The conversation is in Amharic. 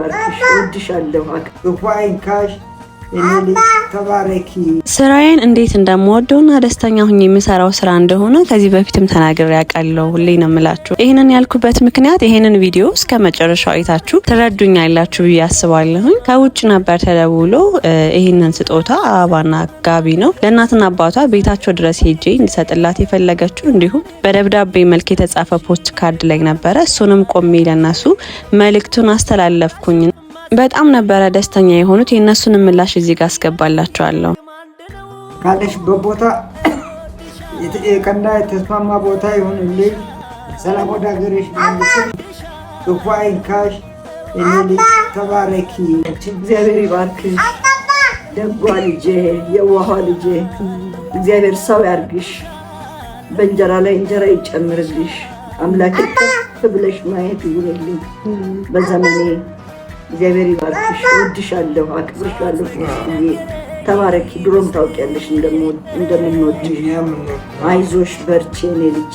ይባርክሽ። እወድሻለሁ። ክፉ አይንካሽ የኔ ልጅ፣ ተባረኪ። ስራዬን እንዴት እንደምወደውና ደስተኛ ሁኜ የምሰራው ስራ እንደሆነ ከዚህ በፊትም ተናግሬ ያውቃለሁ። ሁሌ ነው የምላችሁ። ይህንን ያልኩበት ምክንያት ይህንን ቪዲዮ እስከ መጨረሻው አይታችሁ ትረዱኛላችሁ ብዬ አስባለሁኝ። ከውጭ ነበር ተደውሎ ይህንን ስጦታ፣ አበባና ጋቢ ነው፣ ለእናትና አባቷ ቤታቸው ድረስ ሄጄ እንድሰጥላት የፈለገችው። እንዲሁም በደብዳቤ መልክ የተጻፈ post card ላይ ነበረ። እሱንም ቆሜ ለነሱ መልእክቱን አስተላለፍኩኝ። በጣም ነበረ ደስተኛ የሆኑት። የእነሱንም ምላሽ እዚህ ጋር አስገባላችኋለሁ። ካለሽበት ቦታ የቀና የተስማማ ቦታ ይሁንልሽ። ሰላም ወደ ሀገርሽ መልስሽ። ክፉ አይንካሽ የኔ ልጅ፣ ተባረኪ። እግዚአብሔር ይባርክሽ። ደጓ ልጄ፣ የዋኋ ልጄ፣ እግዚአብሔር ሰው ያርግሽ። በእንጀራ ላይ እንጀራ ይጨምርልሽ። አምላክ ከፍ ብለሽ ማየት ይሁንልኝ በዘመኔ። እግዚአብሔር ይባርክሽ። እወድሻለሁ፣ አክብርሻለሁ። ትግስትዬ ተባረኪ። ድሮም ታውቂያለሽ እንደምንወድሽ። አይዞሽ፣ በርቺ የኔ ልጅ።